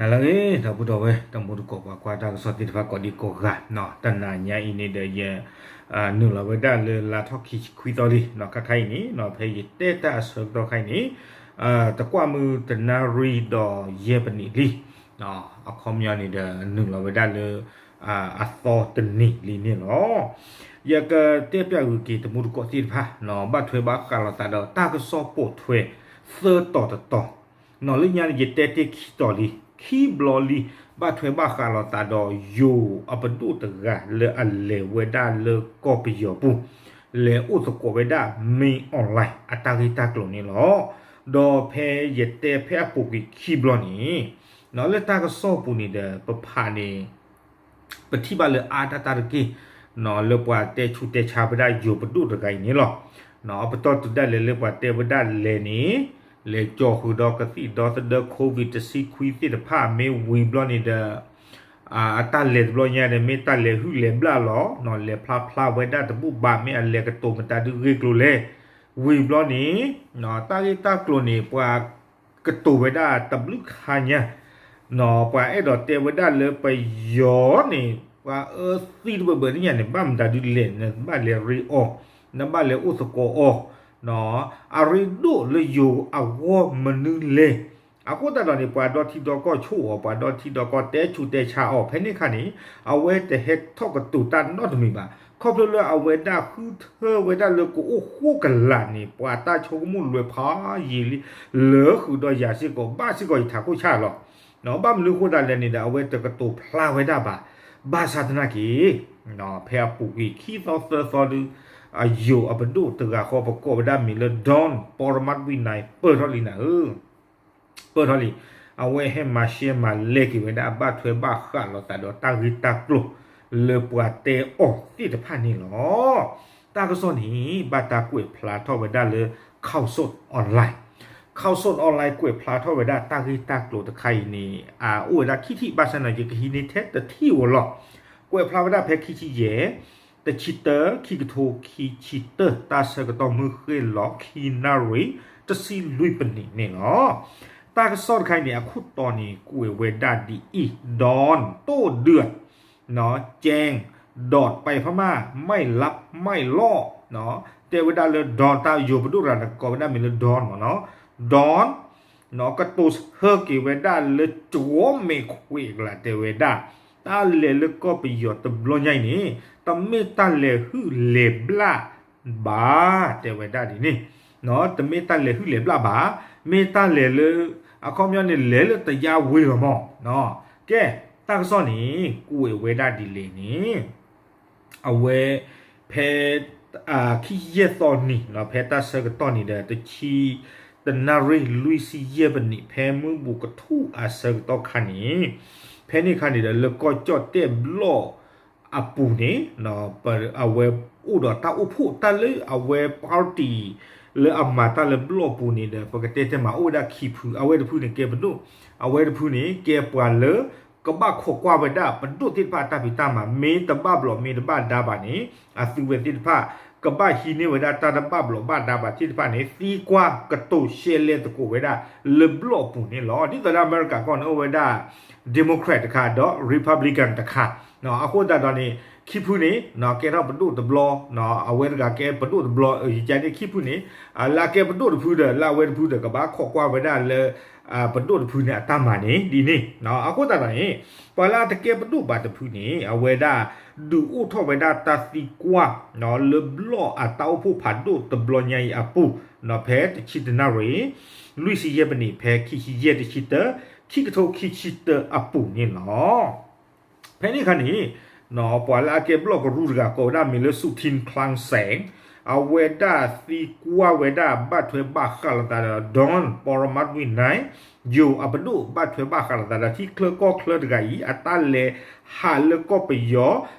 နၤလၢအဂ့ၤ ဒီပုၢ်ဒီဝဲၢ် တံၤသကိးပှၤကွၢ်တၢ်ကစီၣ်သ့ၣ်တဖၣ်ကိးဒံကိးဂၤ, တနၤညါအံၤန့ၣ်ဒီးယ နုာ်လီၤဝဲဒၣ်လၢလါထီၣ်ခံဆံခွံသီလံ, ခါခါအံၤန့ၣ် ဖဲယတဲတၢ်အဆၢကတီၢ်ခါအံၤန့ၣ် တကွၢ်မုၢ်တနၣ်ရံၣ်ဒီးယဲၢ်ပနံးလံ, အခီပညီန့ၣ်ဒီးနုာ်လီၤဝဲဒၣ်လၢ အသီတနံၤလံန့ၣ်လီၤ. ယကတဲပျးဂုာ်က့ၤတံၤသကိးသ့ၣ်တဖၣ် ဘၣ်ထွဲဘၣ်ဃးလိာ်သးဒီးတၢ်ကစီၣ်ပိာ်ထွဲ သၢတီၤတတီၤ, နီၢ်လၢညါန့ၣ် ယတဲတ့ၢ်ခံတီၤလံ, ခံဘျီလံ, ဘၣ်ထွဲဘၣ်ဃးလိာ်သးဒီးယိၤအပဒိၣ်တဂၤလၢအလဲၤဝဲဒၣ်လၢကီၢ်ပယီၤပူၤ, လဲၤအိၣ်သကိးဝဲဒၣ် မင်းအောင်လှိုင် အတၢ်ဂ့ၢ်တၢ်ကျိၤန့ၣ်လီၤ. ဒီးဖဲယတဲဖဲအပူၤကွံာ်ခံဘျီန့ၣ် နီၢ်လၢတၢ်ကစီၣ်ပူၤန့ၣ်ဒီး ပဖးန့ၣ် ပထံၣ်ဘၣ်လၢအါတၢ်တၢ်တက့ၢ်, နီၢ်လၢပှၤတဲဆူးတဲဆါဝဲဒၣ်ယိၤပဒိၣ်တဂၤအံၤန့ၣ်လီၤ. နီၢ်ပတီၢ်တုၤဒၣ်လဲာ်လၢပှၤတဲဝဲဒၣ်လဲၤန့ၣ် လဲၤကၠီဃုာ်ဒီးကသံၣ်ဒီသဒၢ COVID တဆံခွံသ့ၣ်တဖၣ် မ့ၢ်ဝံၤဘျီန့ၣ်ဒီး အတၢ်လဲၤတဘျီညါဒီး မ့ၢ်တၢ်လဲၤဟုၣ်လဲၤဘျၣ်လီၤ. နီၢ်လဲၤဖျါဖျါဝဲဒၣ်တဘူၣ်ဘၣ် မ့ၢ်အလဲၤကတိၤမတၤဒုဂ့ၢ်ကျိၤလဲၣ်. ဝံၤဘျီန့ၣ် နီၢ်တၢ်ဂ့ၢ်တၢ်ကျိၤန့ၣ် ပှၤကတိၤဝဲဒၣ်တဘျုးခါညါ, နီၢ်ပှၤအဲၣ်ဒိးတဲဝဲဒၣ်လၢပယီၤန့ၣ် ပှၤအၢသံတဘၢဘၢတညါန့ၣ် ဘၣ်မတၤဒုလဲၣ်, နဘၣ်လဲၤရ့အီၤ, နဘၣ်လဲၤအိၣ်သကိးအီၤ, နီၢ်အရ့ဒိၣ်လၢယိၤအဂီၢ်မနုၤလဲၣ်. အဃိသတးဒီးန့ၣ် ပှၤဒီထံဒီကီၢ်ဆိၣ်အီၤ, ပှၤဒီထံဒီကီၢ်တဲဆူးတဲဆါအီၤ ဖဲန့ၣ်အခါန့ၣ် အဝဲတဟဲထီၣ်ကတိၤတၢ်နီတမံၤဘၣ်. ခီဖျိလၢအဝဲဒၣ်ဃုထၢဝဲဒၣ်လၢကအိၣ်ဃိကလာ်န့ၣ် ပှၤတၢ်ဆိကမိၣ်လွဲဖးယံာ်လံ, လၢဃုာ်ဒီးယၤစ့ၢ်ကီး ဘၣ်စ့ၢ်ကီးယထးခိၣ်ဆၣ်လီၤ. ဘၣ်မနုၤဃိသတးလဲၣ်န့ၣ်ဒီး အဝဲတကတိၤဖျါဝဲဒၣ်ဘၣ်. ဘၣ်ဆၣ်သနာ်က့ ဖဲအပူၤကွံာ်ခံသီသၢသီဒု အယိၤအပဒိၣ်တဂၤဃီ ပကိးဝဲဒၣ်မံၤလၢ Don Paramat Winai ပၢၢ်ထီၣ်လံနၤဧၢ ပၢၢ်ထီၣ်လံ. အဝဲဟဲမၤရှဲမၤလဲက့ၤဝဲဒၣ် ဘၣ်ထွဲဘၣ်ဃးလိာ်သးဒီးတၢ်ဂ့ၢ်တၢ်ကျိၤလၢပှၤတဲအီၤသ့ၣ်တဖၣ်န့ၣ်လီၤ. တၢ်ကစီၣ်န့ၣ် ဘၣ်တၢ်ကွဲးဖျါထီၣ်ဝဲဒၣ်လၢ Khaosod Online, Khaosod Online ကွဲးဖျါထီၣ်ဝဲဒၣ်တၢ်ဂ့ၢ်တၢ်ကျိၤတခါအံၤန့ၣ် အအိၣ်ဝဲဒၣ်ခံထံၣ် ဘၣ်ဆၣ်န့ၣ် ယကဟံးန့ၢ်ထဲတထံၣ်ဧိၤလီၤ. ကွဲးဖျါဝဲဒၣ်ဖဲခံဆံယဲၢ် တဆံတၢ ခံကထိခံဆံတၢ တၢ်ဆၢကတီၢ်မုၢ်ဃ့ၢ်လီၤ ခံနၣ်ရံၣ် တဆံလွံၢ်ပနံးန့ၣ်လီၤ. တၢ်ကစီၣ်တခါအံၤန့ၣ် အခိၣ်တီန့ၣ် ကွဲးဝဲဒၣ်ဒ်အံၤ, Don တိၣ်ဒုး แจ้ง ดอดไปพม่า ไม่ลับไม่ล่อ တဲဝဲဒၣ်လၢ Don တၢ်ယိၤပဒိၣ်တဂၤန့ၣ် ကိးဝဲဒၣ်မံၤလၢ Don မ့ၢ်နီၤ, Don ကတိၤဆၢက့ၤဝဲဒၣ်လၢ ကၠီမဲာ်ခွ့ကလး တဲဝဲဒၣ် တၢ်လဲၤလၢကီၢ်ပယီၤတဘျီညါအံၤန့ၣ် တမ့ၢ်တၢ်လဲၤဟုၣ်လဲၤဘျၣ်ဘၣ် တဲဝဲဒၣ်ဒ်န့ၣ်, တမ့ၢ်တၢ်လဲၤဟုၣ်လဲၤဘျၣ်ဘၣ်, မ့ၢ်တၢ်လဲၤလၢ အခီပညီန့ၣ် လဲၤလၢတယါဝ့ၤလီၤမး, ကဲ တၢ်ကစီၣ်န့ၣ် ကွဲးဝဲဒၣ်ဒ်လဲၣ်န့ၣ် အဝဲ ဖဲ ခံဆံယဲၢ်သီနံၤ ဖဲတၢ်ဆၢကတီၢ်န့ၣ်ဒီး တဆံ တနၣ်ရံၣ်လွံၢ်ဆံယဲၢ်ပနံး ဖဲမုၢ်ဘူးကထူၣ်အဆၢကတီၢ်ခါန့ၣ်, ဖဲန့ၣ်ခါန့ၣ်ဒီး လၢကီၢ်ကၠီၣ်တဲၣ်ဘျီၣ်အပူၤန့ၣ် အဝဲအိၣ်ဒီးတၢ်အိၣ်ဖှိၣ် တၢ်လၢအဝဲ party လၢအမၤတၢ်လၢဘျီၣ်ပူၤန့ၣ်ဒီး ပကတဲတဲမး အိၣ်ဝဲဒၣ်ခံဖု, အဝဲတဖုန့ၣ်ကဲပဒိၣ်, အဝဲတဖုန့ၣ် ကဲပှၤလၢ ကဘၣ်ခိးကွၢ်ဝဲဒၣ်ပဒိၣ်သ့ၣ်တဖၣ်အတၢ်ဖံးတၢ်မၤ မ့ၢ်တဘၣ်ဘျီးမ့ၢ်တဘၣ်ဒါဘၣ်န့ၣ် အသုဝဲသ့ၣ်တဖၣ် ကဘၣ်ဟံးန့ၢ်ဝဲဒၣ်တၢ်တဘၣ်ဘျီးဘၣ်ဒါဘၣ်သ့ၣ်တဖၣ်န့ၣ် သံကွၢ်ကတိၤရှဲလဲသကိးဝဲဒၣ်လၢဘျီၣ်ပူၤန့ၣ်လီၤ. ဒ်သိးဒီးအမဲရကၤကီၢ်န့ၣ် အိၣ်ဝဲဒၣ် Democrat တခါ ဒီး Republican တခါ, အဃိသတးဒီးန့ၣ် ခံဖုန့ၣ် ကဲထီၣ်ပဒိၣ်တဘျီ, အဝဲတဂၤကဲပဒိၣ်တဘျီ, ယကန့ၣ်ခံဖုန့ၣ် လၢအကဲပဒိၣ်တဖုဒီး လၢအဝဲတဖုဒီး ကဘၣ်ခိးကွၢ်ဝဲဒၣ်လၢ ပဒိၣ်တဖုန့ၣ်အတၢ်မၤန့ၣ် ဒ်န့ၣ်, အဃိသတးဒီးန့ၣ် ပှၤလၢအတကဲပဒိၣ်ဘၣ်တဖုန့ၣ် အဝဲဒၣ် ဒုးအိၣ်ထီၣ်ဝဲဒၣ်တၢ်သံကွၢ် လၢဘျီၣ်အတၢ်အိၣ်ဖှိၣ်ဖးဒိၣ်တဘျီညါအံၤအပူၤ, ဖဲတဆံတနၣ်ရံၣ် လွံၢ်ဆံယဲၢ်ပနံး ဖဲခံဆံယဲၢ်တဆံတၢ ခံကထိခံဆံတၢအပူၤန့ၣ်လီၤ. ဖဲန့ၣ်အခါန့ၣ် ပှၤလၢအကဲဘျီၣ်ကရူၢ်တဂၤ ကိးဝဲဒၣ်မံၤလၢ Sutin Khlangsang, အဝဲဒၣ်သံကွၢ်ဝဲဒၣ် ဘၣ်ထွဲဘၣ်ဃးလိာ်သးဒီး Don Paramat Winai ယိၤအပဒိၣ် ဘၣ်ထွဲဘၣ်ဃးလိာ်သးဒီး ထံချၢကီၢ်ချၢတဂၤအံၤ အတၢ်လဲၤဟးလၢကီၢ်ပယီၤ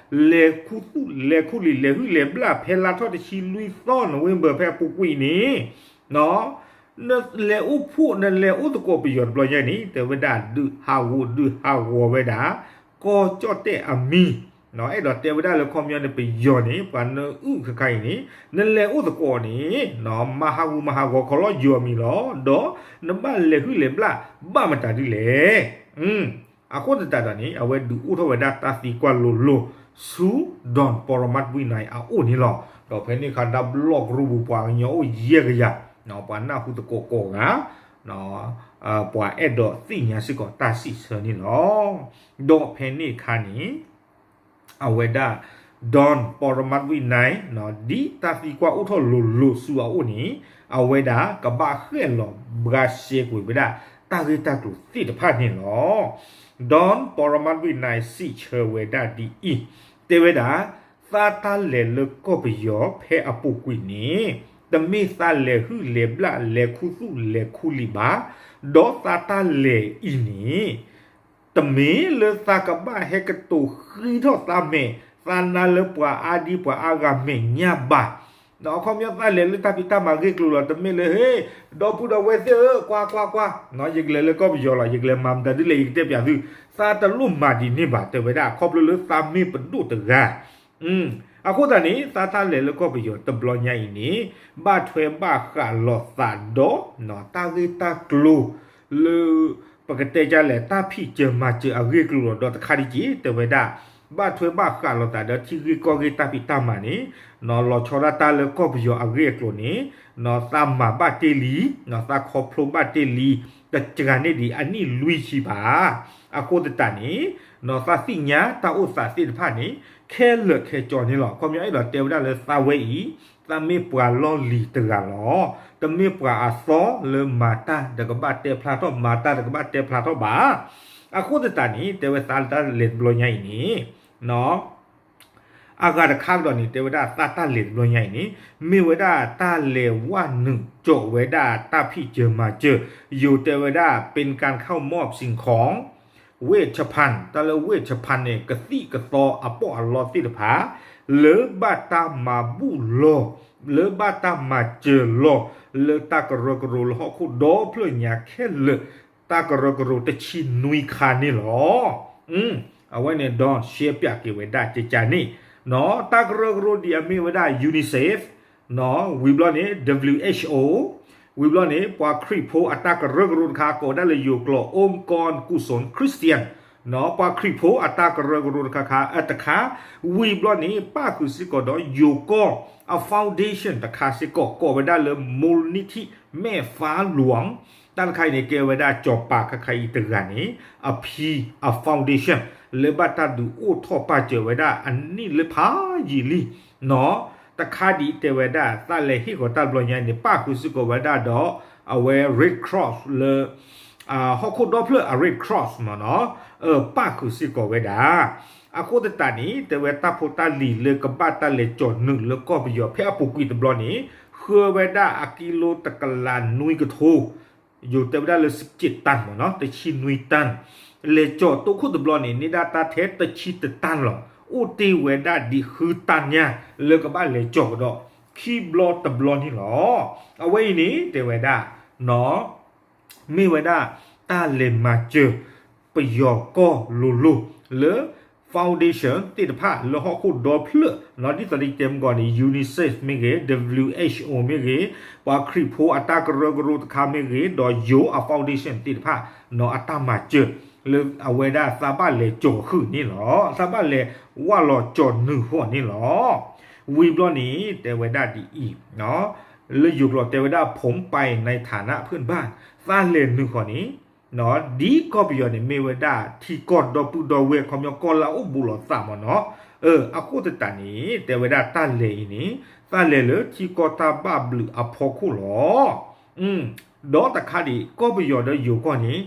လဲၤခူသူၣ်လဲၤခူလံာ် လဲၤဟုၣ်လဲၤဘျၣ် ဖဲလါထီၣ်တဆံလွံၢ်သီ November ဖဲအပူၤကွံာ်န့ၣ် နလဲၤအိၣ်ဖှိၣ် နလဲၤအိၣ်သကိးပယီၤတဘျီညါန့ၣ် တဲဝဲဒၣ် ဒုးဟးဂူာ်ဒုးဟးဂီၤဝဲဒၣ် ကီၢ်ကၠီၣ်တဲၣ်အမံၤ, အဲၣ်ဒိးတဲဝဲဒၣ်လၢခီပညီန့ၣ် ပယီၤန့ၣ် ပှၤနအုၣ်ခါခါအံၤန့ၣ် နလဲၤအိၣ်သကိးန့ၣ် မၤဟးဂူာ်မၤဟးဂီၤခီလီၤယိၤအမံၤလီၤ. ဒီးနဘၣ်လဲၤဟုၣ်လဲၤဘျၣ် ဘၣ်မတၤဒ်လဲၣ် အဃိသတးဒီးန့ၣ် အဝဲဒုးအိၣ်ထီၣ်ဝဲဒၣ်တၢ်သံကွၢ်လိၤလိၤ ဆူ Don Pramod Winai အအိၣ်န့ၣ်လီၤ. ဒီးဖဲန့ၣ်အခါဒၣ်ဘျီၣ်ကရူၢ်ပူၤပှၤကညီအိၣ်ယဲၢ်ကယၤ, ပှၤနၢ်ဟူသကိးကိးဂၤ, ပှၤအဲၣ်ဒိးသ့ၣ်ညါစ့ၢ်ကီးတၢ်စံးဆၢန့ၣ်လီၤ. ဒီးဖဲန့ၣ်အခါန့ၣ် အဝဲဒၣ် Don Pramod Winai ဒ်တၢ်သံကွၢ်အိၣ်ထီၣ်လိၤလိၤဆူအအိၣ်န့ၣ် အဝဲဒၣ်ကဘၣ်ဃဲၣ်လီၤဘှါရှဲကွံာ်ဝဲဒၣ်တၢ်ဂ့ၢ်တၢ်ကျိၤသ့ၣ်တဖၣ်န့ၣ်လီၤ. Don Pramod Winai စံးဆၢဝဲဒၣ်ဒ်အံၤ, တဲဝဲဒၣ် သးတၢ်လဲၤလၢကီၢ်ပယီၤဖဲအပူၤကွံာ်န့ၣ် တမ့ၢ်သးလဲၤဟုၣ်လဲၤဘျၣ်လဲၤခူသူၣ်လဲၤခူလံာ်ဘၣ်, ဒီးသးတၢ်လဲၤအံၤန့ၣ် တမ့ၢ်လၢသးကဘၣ်ဟဲကတိၤဃံထီၣ်သးမဲာ် သးနါလၢပှၤအါဒံပှၤအါဂၤမဲာ်ညါဘၣ်. အခီပညီသးလဲၤလၢတၢ်ဖံးတၢ်မၤဂ့ၢ်ကျိၤလီၤ, တမ့ၢ်လၢ ဟ့ ဒီပုၢ်ဒီဝဲၢ်သ့ၣ်ဧၢ, ကွၢ်ကွၢ်ကွၢ်, ယကလဲၤလၢကီၢ်ပယီၤလီၤ, ယကလဲၤမၤမတၤဒ်လဲၣ် ယကတဲပၠးသု, သးတလိၣ်မၤဒ်န့ၣ်ဘၣ် တဲဝဲဒၣ် ခီဖျိလၢသးမ့ၢ်ပဒိၣ်တဂၤ အဃိသတးန့ၣ် သးတၢ်လဲၤလၢကီၢ်ပယီၤတဘျီညါအံၤန့ၣ် ဘၣ်ထွဲဘၣ်ဃးလိာ်သးဒီး တၢ်ဂ့ၢ်တၢ်ကျိၤ လၢ ပကတဲဒ်လဲၣ် တၢ်ဖံးစၢၤမၤစၢၤအဂ့ၢ်ကျိၤလီၤ. ဒီးတခါဒံးက့ၤ တဲဝဲဒၣ် ဘၣ်ထွဲဘၣ်ဃးလိာ်သးဒီးထံဂ့ၢ်ကီၢ်ဂ့ၢ်တၢ်ဖံးတၢ်မၤန့ၣ် လီၤဆီဒၣ်တၢ်လၢကီၢ်ပယီၤအဂ့ၢ်အကျိၤန့ၣ် သးမၤဘၣ်တ့ၢ်လံ, သးခီဖျိဘၣ်တ့ၢ်လံ, တစှၤန့ၢ်ဒံးအနံၣ်လွံၢ်ဆံဘၣ်. အဃိသတးန့ၣ် သးသ့ၣ်ညါတၢ်အိၣ်သးသ့ၣ်တဖၣ်န့ၣ် ခဲလၢာ်ခဲဆ့န့ၣ်လီၤ. ခီပညီအဲၣ်ဒိးတဲဝဲဒၣ်လၢသးဝဲအံၤ သးမ့ၢ်ပှၤလီၢ်လံၤတဂၤလီၤ. တမ့ၢ်ပှၤအသီလၢမၤတၢ်တကဘၣ်တဲဖျါထီၣ် မၤတၢ်တကဘၣ်တဲဖျါထီၣ်ဘၣ်. အဃိသတးန့ၣ် တဲဝဲသးတၢ်လဲၤတဘျီညါအံၤန့ၣ် အဂၤတခါကဒီးန့ၣ် တဲဝဲဒၣ်သးတၢ်လဲၤတဘျီညါအံၤန့ၣ် မ့ၢ်ဝဲဒၣ်တၢ်လဲၤဝဲနုာ်ကၠီးဝဲဒၣ်တၢ်ဖံးစၢၤမၤစၢၤ, ယိၤတဲဝဲဒၣ် เป็นการเข้ามอบสิ่งของ ဝ့ၢ် Japan တၢ်လၢဝ့ၢ် Japan န့ၣ် ကသံၣ်ကသီအပီးအလီသ့ၣ်တဖၣ် လၢဘၣ်တၢ်မၤဘူၣ်လီၤ လၢဘၣ်တၢ်မၤစၢၤလီၤ လၢတၢ်ကရၢကရိလၢဟီၣ်ခိၣ်ဒီဖျၢၣ်ညါခဲလၢာ် တၢ်ကရၢကရိတဆံနွံခါန့ၣ်လီၤ. အဝဲန့ၣ် Don ရှဲပၠးက့ၤဝဲဒၣ်ကကန့ၣ် တၢ်ကရၢကရိဒ်အမ့ၢ်ဝဲဒၣ် UNICEF ဝံၤဘျီန့ၣ် WHO ဝံၤဘျီန့ၣ် ပှၤခရံာ်ဖိအတၢ်ကရၢကရိတခါ ကိးဝဲဒၣ်လၢယိၤကျိာ် องค์กรกุศลคริสเตียน ပှၤခရံာ်ဖိအတၢ်ကရၢကရိတခါခါ အတခါ ဝံၤဘျီန့ၣ် ပၣ်ဃုာ်စ့ၢ်ကီးဒီးယိၤကီၢ်အ foundation တခါစ့ၢ်ကီး ကိးဝဲဒၣ်လၢ มูลนิธิแม่ฟ้าหลวง တၢ်တခါအံၤန့ၣ် ကဲဝဲဒၣ်စီၤပၤခါခါအံၤတဂၤန့ၣ် အဖံအ foundation လၢဘၣ်တၢ်ဒုးအိၣ်ထီၣ်ပာ်စၢၤဝဲဒၣ်အနံၣ်လၢဖးယံာ်လံ တခါဒ်တဲဝဲဒၣ် သးလဲၤဟ့ၣ်ဃီၤတၢ်တဘျီညါန့ၣ် ပၣ်ဃုာ်စ့ၢ်ကီးဝဲဒၣ်ဒီး အဝဲ Red Cross လၢ ဟီၣ်ခိၣ်ဒီဖျၢၣ်အ Red Cross မ့ၢ်နီၤ ပၣ်ဃုာ်စ့ၢ်ကီးဝဲဒၣ်. အဃိသတးန့ၣ် တဲဝဲတၢ်ဖိတၢ်လံၤလၢကဘၣ်တၢ်လဲၤကၠီၤနုာ်လၢကီၢ်ပယီၤဖဲအပူၤကွံာ်တဘျီန့ၣ် ဃၢဝဲဒၣ်အကံလိတကလးနွံကထိ ယိၤတဲဝဲဒၣ်လၢ စက့းတၢၢ် မ့ၢ်နီၤ တဆံနွံတၢၢ် လဲၤကၠီၤတိခိၣ်တဘျီန့ၣ် န့ၢ်ဒၣ်တၢ်ထဲတဆံတတၢၢ်လီၤ. အိၣ်တ့ၢ်ဝဲဒၣ်ဒံးဃုတၢ်ညါ လၢကဘၣ်လဲၤကၠီၤကဒီး ခံဘျီတဘျီန့ၣ်လီၤ. အဝဲအံၤန့ၣ် တဲဝဲဒၣ် မ့ၢ်ဝဲဒၣ် တၢ်လဲၤမၤစၢၤ ပယီၤကီၢ်လိၤလိၤ လၢ foundation သ့ၣ်တဖၣ်လၢဟီၣ်ခိၣ်ဒီဖျၢၣ် ဒ်သိးဒီးတဲမုၢ်ဂီၤန့ၣ် UNICEF မ့ၢ်ဂ့ၤ WHO မ့ၢ်ဂ့ၤ ပှၤခရံာ်ဖိအတၢ်ကရၢကရိတခါမ့ၢ်ဂ့ၤ ဒီးယိၤအ foundation သ့ၣ်တဖၣ် အတၢ်မၤစၢၤ လၢအဝဲဒၣ်သးဘၣ်လဲၤကၠီၤဃုာ်န့ၣ်လီၤ. သးဘၣ်လဲၤဝၢ်လီၤကၠီၤနုာ်ဃီၤန့ၣ်လီၤ. ဝံၤဘျီန့ၣ် တဲဝဲဒၣ်ဒ်အံၤ လၢယိၤကျိာ်တဲဝဲဒၣ် ผมไปในฐานะเพื่อนบ้าน သးလဲၤနုာ်ဃီၤန့ၣ် ဒ်ကီၢ်ပယီၤန့ၣ် မ့ၢ်ဝဲဒၣ်ထံကီၢ်ဒီပုၢ်ဒီဝဲၢ် ခီပညီကီၢ်လၢအအိၣ်ဘူးလိာ်သးမ့ၢ်နီၤ. အဃိသတးန့ၣ် တဲဝဲဒၣ်တၢ်လဲၤအံၤန့ၣ် သးလဲၤလၢထံကီၢ်တၢ်ဘၣ်ဘျုးအဖီခိၣ်လီၤ. ဒီးတခါဒံး ကီၢ်ပယီၤဒီးယိၤကီၢ်န့ၣ်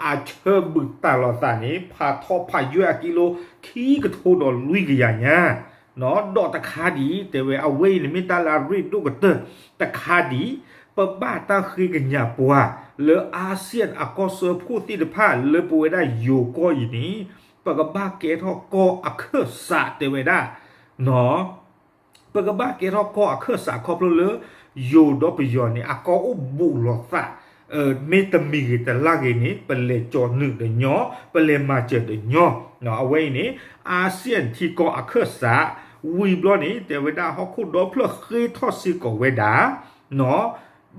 အဆၢဘုးတၢ်လိာ်သးန့ၣ် ဖးထီဖးယွဲၢ်အကံလိ ခံကထိဒီးလွံၢ်ကယၤညါ ဒီးတခါဒံး တဲဝဲအဝဲအံၤန့ၣ်မ့ၢ်တၢ်လၢအရ့ဒိၣ်ကတၢၢ် တခါဒံး ပဘၣ်တၢ်ဃ့ကညးပှၤ လၢ ASEAN အကီၢ်စၢဖှိၣ်သ့ၣ်တဖၣ် လၢပဝဲဒၣ်ယိၤကီၢ်အံၤန့ၣ် ပကဘၣ်ကဲထီၣ်ကီၢ်အခၢၣ်စးတဲဝဲဒၣ် ပကဘၣ်ကဲထီၣ်ကီၢ်အခၢၣ်စးခီဖျိလၢ ယိၤဒီးပယီၤန့ၣ် အကီၢ်အိၣ်ဘူးလိာ်သး မ့ၢ်တမံၤဂ့ၤတလၢ်ဂ့ၤန့ၣ် ပလဲၤကၠီၤနုာ်ဒီးညီ ပလဲၤမၤစၢၤဒီးညီ အဝဲအံၤန့ၣ် ASEAN ထံကီၢ်အခၢၣ်စး ဝံၤဘျီန့ၣ် တဲဝဲဒၣ်ဟီၣ်ခိၣ်ဒီဖျၢၣ်ဃ့ထီၣ်စ့ၢ်ကီးဝဲဒၣ်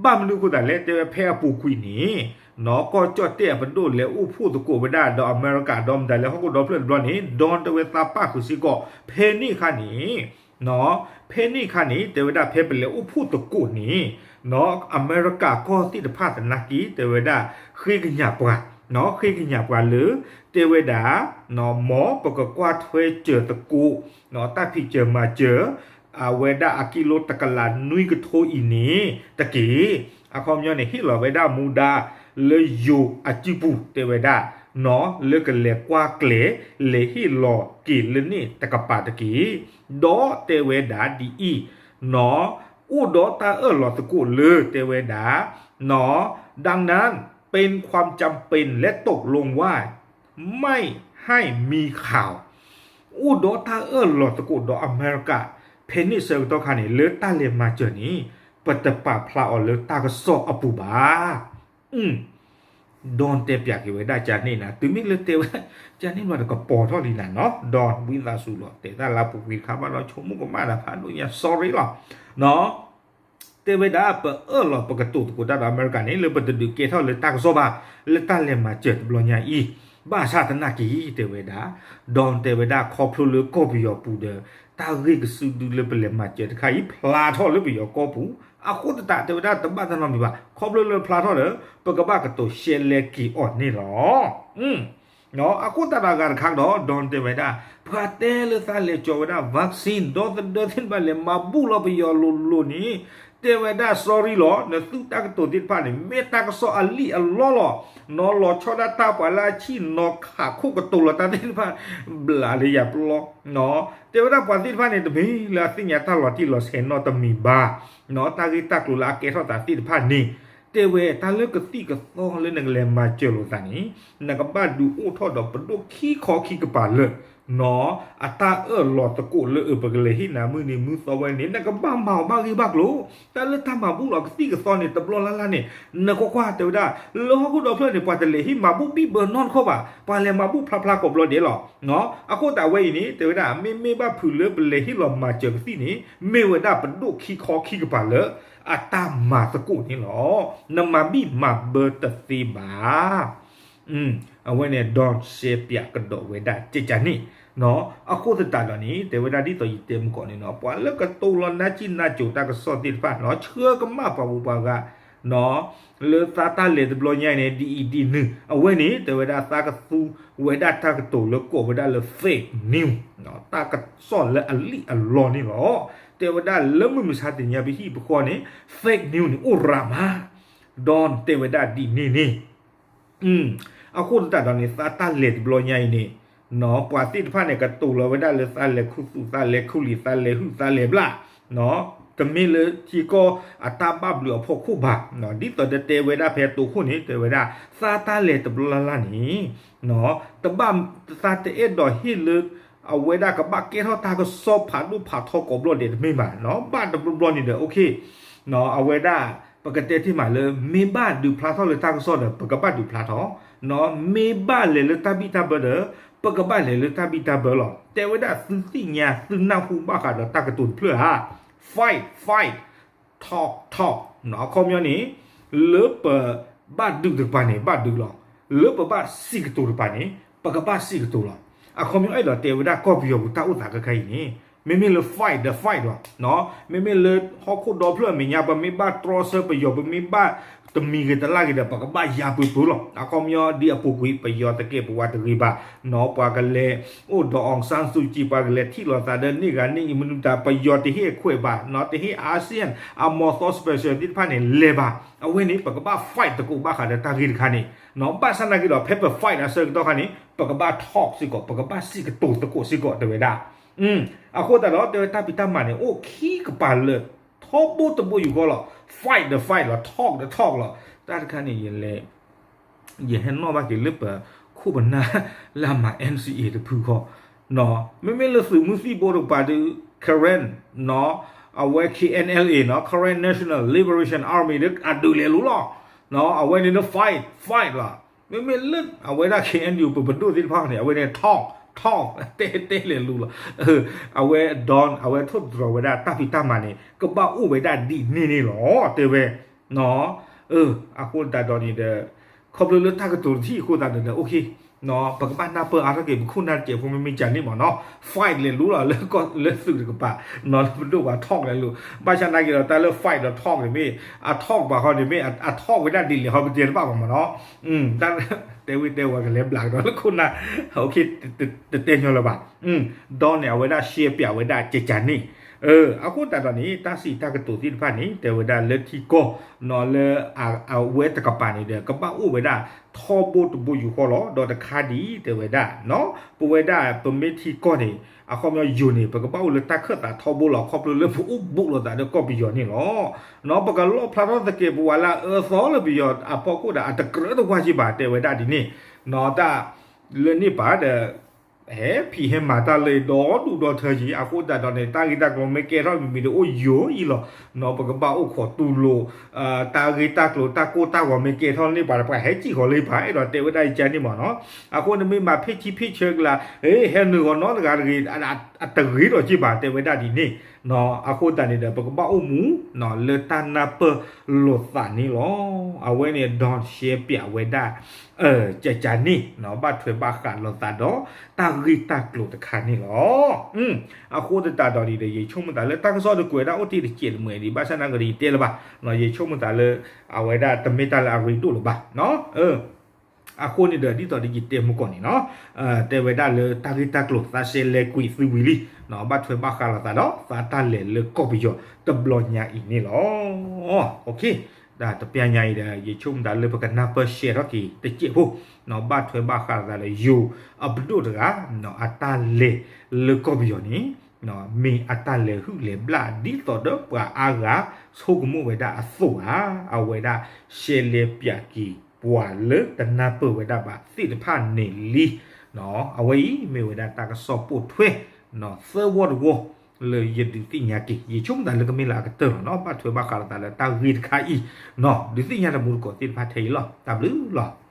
ဘၣ်မနုၤအဃိသတးလဲၣ် တဲဝဲဖဲအပူၤကွံာ်န့ၣ် ကီၢ်ကၠီၣ်တဲၣ်အပဒိၣ်လဲၤအိၣ်ဖှိၣ်သကိးဝဲဒၣ်ဒီးအမဲရကၤ ဒီးမတၤလဲၣ်ဟီၣ်ခိၣ်ဒီဖျၢၣ်တဘျီန့ၣ် Don တဲဝဲသးပာ်ဃုာ်စ့ၢ်ကီး ဖဲန့ၣ်အခါန့ၣ် ဖဲန့ၣ်အခါန့ၣ် တဲဝဲဒၣ်ဖဲပလဲၤအိၣ်ဖှိၣ်သကိးန့ၣ် အမဲရကၤကီၢ်သ့ၣ်တဖၣ်သနာ်က့ တဲဝဲဒၣ် ဃ့ကညးပှၤ ဃ့ကညးပှၤလၢ တဲဝဲဒၣ် မ်ပကကွၢ်ထွဲစၢၤသကိး တၢ်ဖံးစၢၤမၤစၢၤ အဝဲဒၣ်အကံလိတကလးနွံကထိအံၤန့ၣ်တက့ၢ်. အခီပညီန့ၣ် ဟ့ၣ်လီၤဝဲဒၣ်မူဒါလၢယိၤအစုပူၤ တဲဝဲဒၣ် လၢကလဲၤကွၢ်ကျဲၤ လဲၤဟ့ၣ်လီၤက့ၤလၢန့ၣ်တကပၤတက့ၢ်. ဒီးတဲဝဲဒၣ်ဒ်အံၤ အိၣ်ဒီးတၢ်အၢၣ်လီၤသကိးလၢ တဲဝဲဒၣ် ดังนั้น เป็นความจำเป็นและตกลงว่า ไม่ให้มีข่าว အိၣ်ဒီးတၢ်အၢၣ်လီၤသကိးဒီးအမဲရကၤ ဖဲန့ၣ်ဆၢကတီၢ်ခါန့ၣ် လၢတၢ်လဲၤမၤစၢၤန့ၣ် ပတပာ်ဖျါအီၤလၢတၢ်ကစီၣ်အပူၤဘၣ်. ဒွန်တဲပၠးက့ၤဝဲဒၣ်ကန့ၣ်နၤ တုၤမ့ၢ်လၢတဲဝဲဒၣ် ကန့ၣ်ဘျီဒီးကပီၤထီၣ်လံနၤနီၤ ဒွန်ဝံသးစူၤလီၤ တဲတၢ်လၢပူၤကွံာ်တခါဘၣ်ဒီး ဆိကမိၣ်ကမၣ်တၢ်ဖးဒိၣ်ညါ sorry လီၤ တဲဝဲဒၣ် ပအၢၣ်လီၤပကတိၤသကိးတၢ်ဒီးအမဲရကၤန့ၣ် လၢပတဒုးကဲထီၣ်လၢတၢ်ကစီၣ်ဘၣ် လၢတၢ်လဲၤမၤစၢၤတဘျီညါအံၤ ဘၣ်ဆၣ်သနာ်က့ တဲဝဲဒၣ် ဒွန်တဲဝဲဒၣ်ခီဖျိလၢကီၢ်ပယီၤပူၤဒီး တၢ်ဂ့ၢ်ကစုဒုလၢပလဲၤမၤစၢၤတခါအံၤ ဖျါထီၣ်လၢပယီၤကီၢ်ပူၤ အဃိသတးတဲဝဲဒၣ်တဘၣ်တၢ်နီတမံၤဘၣ် ခီဖျိလၢဖျါထီၣ်ဒီး ပကဘၣ်ကတိၤရှဲလဲက့ၤအီၤန့ၣ်လီၤ. အဃိသတးဒီးအဂၤတခါကဒီး ဒွန်တဲဝဲဒၣ် ပှၤတဲလၢသးလဲၤကၠီၤဝဲဒၣ် vaccine ဒီသဒၢသ့ၣ်တဖၣ်လဲၤမၤဘူၣ်လီၤပယီၤလိၤလိၤန့ၣ် တဲဝဲဒၣ် sorry လီၤ နသုတၢ်ကတိၤသ့ၣ်တဖၣ်န့ၣ် မ့ၢ်တၢ်ကစီၣ်အလံၣ်အလီလီၤ နီၢ်လီၤဆီဒၣ်တၢ်ပှၤလၢအဆံၣ်နီၢ်ခးခိၣ်ကတိၤလီၤတၢ်သ့ၣ်တဖၣ် ဘျးလၢယၤပျီ တဲဝဲဒၣ်ပှၤသ့ၣ်တဖၣ်န့ၣ် တမ့ၢ်လၢအသ့ၣ်ညါတၢ်လီၤတံၢ်လီၤဆဲးနီတမံၤဘၣ် တၢ်ဂ့ၢ်တၢ်ကျိၤလၢအကဲထီၣ်သးသ့ၣ်တဖၣ်န့ၣ် တဲဝဲတၢ်လၢကသံၣ်ကသီလၢနကလဲၤမၤစၢၤလိာ်သးန့ၣ် နကဘၣ်ဒုးအိၣ်ထီၣ်ဒီးပဒိၣ်ခံခီခံကပၤလၢာ် နီၢ် အတၢ်အၢၣ်လီၤသကိးလၢအပကလဲၤဟ့ၣ်နၤမုၢ်နံၤမုၢ်သီဝဲန့ၣ် နကဘၣ်မၤအီၤဘၣ်ဂ့ၢ်ဘၣ်ကျိၤ တၢ်လၢတၢ်မၤဘူၣ်လီၤကသံၣ်ကသီန့ၣ် တဘျီလၢ်လၢ်န့ၣ် နကွၢ်ကွၢ်တဲဝဲဒၣ် လၢဟီၣ်ခိၣ်ဒီဖျၢၣ်န့ၣ် ပှၤတလဲၤဟ့ၣ်မၤဘူၣ်ဘံၣ်ဘၢနီတခီၣ်ဘၣ် ပှၤလဲၤမၤဘူၣ်ဖျါဖျါကိးဘျီဒဲးလီၤ. အဃိသတးဝဲအံၤန့ၣ် တဲဝဲဒၣ် မ့မ့ၢ်ဘၣ်ဖုးလၢပလဲၤဟ့ၣ်လီၤမၤစၢၤကသံၣ်န့ၣ် မ့ၢ်ဝဲဒၣ်ပဒိၣ်ခံခီခံကပၤလၢ အတၢ်မၤသကိးန့ၣ်လီၤ. နမၤဘံၣ်မၤဘၢတသ့ဘၣ် အဝဲန့ၣ် ဒွန် ရှဲပၠးကဒီးဝဲဒၣ်ကကန့ၣ် အဃိသတးဒီးန့ၣ် တဲဝဲဒၣ်ဒ်သိးယတဲမုၢ်ကီၢ်န့ၣ်နီၤ ပှၤလၢကတိၤလီၤနါစံၣ်နါစိၤတၢ်ကစီၣ်သ့ၣ်တဖၣ်နီၤ ဆှၢကမၣ်ပှၤဂုၤပှၤဂၤ လၢသးတၢ်လဲၤတဘျီညါအံၤန့ၣ် ဒ်အံၤဒ်နုၤ အဝဲန့ၣ် တဲဝဲဒၣ်သးကသူဝဲဒၣ်တၢ်ကတိၤလၢကိးဝဲဒၣ်လၢ fake news တၢ်ကစီၣ်လၢအလံၣ်အလီန့ၣ်လီၤ. တဲဝဲဒၣ်လၢမုၢ်မဆါတနံၤညါပဟံၣ်ပဃီန့ၣ် fake news န့ၣ် အိၣ်ရၤမး ဒွန်တဲဝဲဒၣ်ဒ်န့ၣ်န့ၣ် အဃိသတးဒီးန့ၣ် သးတၢ်လဲၤတဘျီညါအံၤန့ၣ် ပှၤသ့ၣ်တဖၣ်န့ၣ် ကတိၤလီၤဝဲဒၣ်လၢသးလဲၤခူသူၣ် သးလဲၤခူလံာ် သးလဲၤဟုၣ် သးလဲၤဘျၣ် တမ့ၢ်လၢထံကီၢ်အတၢ်ဘၣ်ဘျုးအဖီခိၣ်ဘၣ်. ဒ်သိးတတဲဝဲဒၣ်ဖဲတိခိၣ်န့ၣ် တဲဝဲဒၣ် သးတၢ်လဲၤတဘျီလၢ်လၢ်န့ၣ် တဘၣ် သးတအဲၣ်ဒိးဟ့ၣ်လၢ အဝဲဒၣ်ကဘၣ်ကဲထီၣ်တၢ်ကစီၣ်ဖးဒိၣ်ဖးထီကိးဘျီဒဲးတမ့ၢ်ဘၣ်. ဘၣ်တဘျီဘျီန့ၣ်ဒီး okay အဝဲဒၣ် ပကတဲတ့ၢ်မးလၢ မ့ၢ်ဘၣ်ဒုးဖျါထီၣ်လၢတၢ်ကစီၣ်ဒီး ပကဘၣ်ဒုးဖျါထီၣ်, မ့ၢ်ဘၣ်လဲၤလၢတၢ်ဘံၣ်တၢ်ဘၢဒီး ပကဘၣ်လဲၤလၢတၢ်ဘံၣ်တၢ်ဘၢလီၤ. တဲဝဲဒၣ်သုသ့ၣ်ညါသုနၢ်ဟူဘၣ်ဃးဒီးတၢ်ကတိၤတဖျၢၣ်ဧါ, fight fight, talk talk အခီပညီန့ၣ် လၢပဘၣ်ဒုးတကပၤန့ၣ် ဘၣ်ဒုးလီၤ. လၢပဘၣ်စံးကတိၤတကပၤန့ၣ် ပကဘၣ်စံးကတိၤလီၤ. အခီပညီအဲၣ်ဒိးတဲဝဲဒၣ်ကီၢ်ပယီၤပူၤတၢ်အိၣ်သးခဲခါအံၤန့ၣ် မ့မ့ၢ်လၢ fight ဒီး fight လီၤ. မ့မ့ၢ်လၢဟီၣ်ခိၣ်ဒီဖျၢၣ်အမဲာ်ညါ ပမ့ၢ်ဘၣ်တြီဆၢပယီၤ ပမ့ၢ်ဘၣ်တမံၤဂ့ၤတလၢ်ဂ့ၤဒီး ပကဘၣ်ယါပှဲၤပှဲၤလီၤ. အခီပညီဒ်အပူၤကွံာ် ပယီၤတကဲပဝးတဂ့ၤဘၣ်, ပှၤကလဲၤအိၣ်ဒီး အောင်ဆန်းစုကြည် ပှၤကလဲၤထံၣ်လိာ်သးဒီး န့ၢ်ဂၤန့ၢ်အံၤမနုၤတၢ် ပယီၤတဟ့ၣ်အခွဲးဘၣ်, တဟ့ၣ် ASEAN အမီၤသီ special သ့ၣ်တဖၣ်န့ၣ် လဲၤဘၣ်. အဝဲန့ၣ် ပကဘၣ် fight သကိးဘၣ်ဃးဒီးတၢ်ဂ့ၢ်တခါန့ၣ်, ဘၣ်ဆၣ်နာ်က့ဒီး ဖဲပ fight အဆၢကတီၢ်ခါန့ၣ် ပကဘၣ် talk စ့ၢ်ကီး, ပကဘၣ်စံးကတိၤသကိးစ့ၢ်ကီး တဲဝဲဒၣ်. အဃိသတးဒီး တဲဝဲတၢ်ဖံးတၢ်မၤန့ၣ် အိၣ်ခံကပၤလၢာ်, ထီဘိတဘိယူၢ်ဃီလီၤ. Fight ဒီး fight လီၤ, talk ဒီး talk လီၤ. တၢ်တခါန့ၣ် ယလဲၤ ယဟဲနီၣ်ဘၣ်က့ၤလၢပခိၣ်ပနၢ်လၢအမၤ NCA တဖုဃီ, မ့မ့ၢ်လၢသုးမုၢ်သံၣ်ဘိတကပၤဒီး Karen အဝဲ KNLA နီၤ, Karen National Liberation Army ဒီးအဒုးလဲၤလိၤလီၤ. အဝဲန့ၣ် fight fight လီၤ. မ့မ့ၢ်လၢအဝဲဒၣ် KNU ပပဒိၣ်သ့ၣ်တဖၣ်န့ၣ် အဝဲန့ၣ် talk talk တဲတဲလဲၤလိၤလီၤ. အဝဲ Don အဝဲထိၣ်သတြီၤဝဲဒၣ်တၢ်ဖံးတၢ်မၤန့ၣ် ကဘၣ်အိၣ်ဝဲဒၣ်ဒ်န့ၣ်န့ၣ်လီၤ တဲဝဲ. အဃိသတးဒီးန့ၣ်ဒီး ခီဖျိလၢတၢ်ကတိၤတထံၣ်အဃိသတးဒီး okay ပကဘၣ်နၢ်ပၢၢ်အါထီၣ်က့ၤ ပခိၣ်နၢ်တစဲးဖိမ့မ့ၢ်ကန့ၣ်မ့ၢ်နီၤ fight လဲၤလိလီၤလၢကီၢ်လၢသုးတကပၤ နီၤလၢပဒိၣ်ပှၤထီၣ်ကလဲၤလိ ဘၣ်ဆၣ်နာ်က့ၤဒီးတၢ်လၢ fight ဒီးထီၣ်ကန့ၣ်မ့ၢ် အထီၣ်ကပၤဃီန့ၣ်မ့ၢ် အထီၣ်ဝဲဒၣ်ဒ်လဲၣ်ဃီပတဲတဘၣ်ဘၣ်မ့ၢ်နီၤ တၢ်တဲဝံၤတဲဝဲကလဲၤဘျးကဒီးလၢခိၣ်နၢ် okay တတဲညီလၢၤဘၣ် ဒီးန့ၣ် အဝဲဒၣ်ရှဲပၠးဝဲဒၣ်ကကန့ၣ် အဃိသတးဒီးန့ၣ် တၢ်စံးတၢ်ကတိၤသ့ၣ်တဖၣ်န့ၣ် တဲဝဲဒၣ်လၢထံကီၢ် နီၤလၢ အဝဲတကပၤန့ၣ်ဒီး ကဘၣ်အိၣ်ဝဲဒၣ်ထီဘိတဘိယူၢ်ဃီလီၤ. ဒီးတခါဒ်အံၤ တဲဝဲဒၣ် ပဝဲဒၣ်ပမ့ၢ်ထံကီၢ်န့ၣ် အခီပညီယိၤန့ၣ် ပကဘၣ်အိၣ်လၢတၢ်ခၢၣ်သးထီဘိလီၤ. ခီဖျိလၢပအိၣ်ဘူးလိာ်သးဒီးကီၢ်ပယီၤန့ၣ်လီၤ. နီၤ ပကလီၣ်ဖျါထီၣ်သကဲးပဝးလၢအအၢသီလၢပယီၤအဖီခိၣ်ဒီး အတကြၢးတဝါက့ဘၣ် တဲဝဲဒၣ်ဒ်န့ၣ် နီၤ တၢ်လၢန့ၣ်ပၤဒီး ဟဲဖံးဟဲမၤတၢ်လၢဒီဒူၣ်ဒီထၢက့ၤ အဃိသတးဒီးန့ၣ် တၢ်ဂ့ၢ်တၢ်ကျိၤမ့ၢ်ကဲထီၣ်မံၤမံၤဒီးအိၣ်ယိၤအံၤလီၤ. နီၤ ပကဘၣ်အိၣ်ခိးတူၢ်လိာ် တၢ်ဂ့ၢ်တၢ်ကျိၤ တၢ်ကိၢ်တၢ်ဂီၤမ့ၢ်ကဲထီၣ်န့ၢ်ပှၤတပှၤ ဟဲစံၣ်ဃီၤလၢပှၤ အဲၣ်ဒိးတဲဝဲဒၣ်ယကန့ၣ်မ့ၢ်နီၤ. အဃိန့ၣ်မ့ၢ်မၤဖ့ၣ်ဆံဖ့ၣ်ဆၢကလၤ ဟဲနုာ်ဂီၤနီတဂၤတဂ့ၤ အတဂ့ၤဒီးက့ဘၣ် တဲဝဲဒၣ်ဒ်န့ၣ်. နီၤ အဃိသတးန့ၣ်ဒီး ပကဘၣ်အိၣ်မူ နီၤ လၢတၢ်နၢ်ပၢၢ်လိာ်သးန့ၣ်လီၤ. အဝဲန့ၣ် ဒီးရှဲပၠးဝဲဒၣ် ကကန့ၣ် နီၤ ဘၣ်ထွဲဘၣ်ဃးလိာ်သးဒီး တၢ်ဂ့ၢ်တၢ်ကျိၤတခါန့ၣ်လီၤ. အဃိသတးဒီးန့ၣ်ဒီး ယဆိကမိၣ်သးလၢတၢ်ကစီၣ်တကွဲးဒၣ်အိၣ်တ့ၢ်တစဲးတမှဲၤဒံး ဘၣ်ဆၣ်နာ်က့ၤဒီးယတဲလၢၤဘၣ်. ယဆိကမိၣ်သးလၢ အဝဲဒၣ်တမ့ၢ်တၢ်လၢအရ့ဒိၣ်လၢၤဘၣ်. အဃိန့ၣ်ဒီး ဒ်သိးဒီးယတဲမုၢ်ကီၢ်န့ၣ်နီၤ တဲဝဲဒၣ်လၢတၢ်ဂ့ၢ်တၢ်ကျိၤသးစဲလဲၤကွံာ်သုဝံၤလံ ဘၣ်ထွဲဘၣ်ဃးလိာ်သးဒီး သးတၢ်လဲၤလၢကီၢ်ပယီၤတဘျီညါအံၤန့ၣ်လီၤ. တပျၢ်ညါအံၤဒီး ယဆိကမိၣ်သးလၢပကနၢ်ပၢၢ်ရှဲထီၣ်က့ၤတစဲးဖိ ဘၣ်ထွဲဘၣ်ဃးလိာ်သးဒီးယိၤအပဒိၣ်တဂၤ အတၢ်လဲၤလၢကီၢ်ပယီၤန့ၣ် မ့ၢ်အတၢ်လဲၤဟုၣ်လဲၤဘျၣ်ဒ်သိးဒီးပှၤအါဂၤဆိကမိၣ်ဝဲဒၣ်အသိးဧါ. အဝဲဒၣ်ရှဲလဲၤပၠးက့ၤပှၤလၢတနၢ်ပၢၢ်ဝဲဒၣ်ဘၣ်သ့ၣ်တဖၣ်န့ၣ်လံ. အဝဲအံၤမ့ၢ်ဝဲဒၣ်တၢ်ကစီၣ်ပိာ်ထွဲ သၢဝီတဝီ လၢယဒုးသ့ၣ်ညါက့ၤ ယဆိကမိၣ်သးလၢကမ့ၢ်လၢအကတၢၢ်လီၤနီၤ ဘၣ်ထွဲဘၣ်ဃးလိာ်သးလၢတၢ်ဂ့ၢ်တခါအံၤ ဒုးသ့ၣ်ညါတမူတကိးသ့ၣ်တဖၣ်ထဲအံၤလီၤ. တၢ်ဘျုးလီၤ.